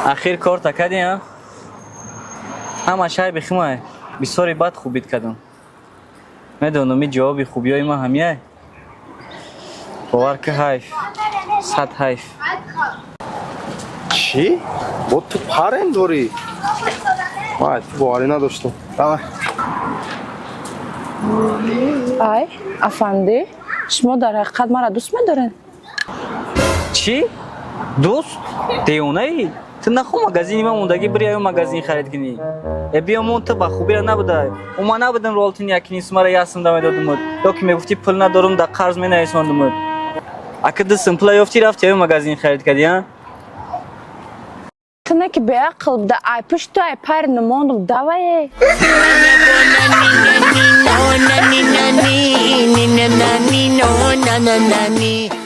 Ахир корта кардӣ, а? Ҳама шайби химай. Бисёри бад хубид кардам. Медонам, и ҷавоби хубиёи ман ҳамияй. Бовар ки, ҳайф. Сад ҳайф. Чӣ? Бо ту парень дорӣ? Вай, ту боварӣ надоштам. Давай. Ай, афанди, шумо дар ҳақиқат маро дӯст медоред? Чӣ? Дӯст? Девонаӣ? Ту нахо магазини ман мондагӣ, бири аю магазин харид кунӣ. Э, биё мон, ту ба хубира набудай. Ӯ ман набудам, ролтин якини сумара ясм да медодумуд. Ё ки мегуфтӣ, пул надорум, да қарз менависондумуд. Ака дустм пула ёфтӣ, рафти аю магазин харид кардӣ, а? Ту не ки беақл буда, ай пушту ай пари намондум, давае. Na na na na na na na na na.